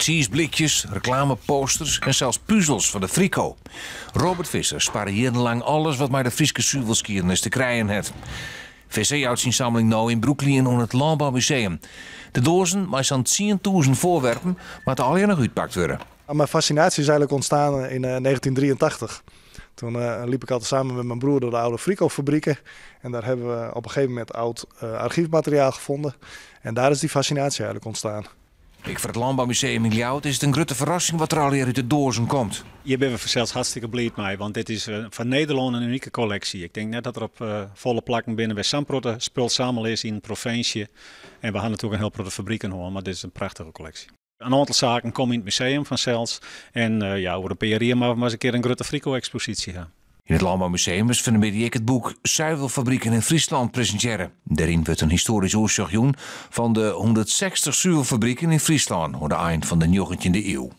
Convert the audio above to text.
Tsiisblikjes, reklameposters en sels puzels fan de Frico. Robert Visser sparre jierrenlang alles wat mei de Fryske suvelskiednis te krijen hat. Visser jout syn samling no yn brûklien oan it Lânboumuseum. De doazen mei sa'n 10,000 foarwerpen moatte allegear noch útpakt wurde. Mijn fascinatie is eigenlijk ontstaan in 1983. Toen liep ik altijd samen met mijn broer door de oude Frico-fabrieken. En daar hebben we op een gegeven moment oud archiefmateriaal gevonden. En daar is die fascinatie eigenlijk ontstaan. Ek foar it Lânboumuseum yn Ljouwert is it in grutte ferrassing wat der allegear út de doazen komt. Hjir binne we fansels hartstikke bliid mei, want dit is foar Nederlân in unike kolleksje. Ik tink net dat der op folle plakken binne wêr sa'n protte spul sammele is yn in provinsje. En we ha natuerlik in hiel protte fabriken hân, mar dit is in prachtige kolleksje. In oantal saken komme yn it museum fansels. En ja, oer in pear jier moatte we mar ris in kear in grutte Frico-eksposysje ha. Yn it Lânboumuseum is fan 'e middei ek it boek Zuivelfabrieken in Friesland presintearre. Dêryn wurdt in histoarysk oersjoch jûn fan de 160 suvelfabriken yn Fryslân oan de ein fan de njoggentjinde iuw.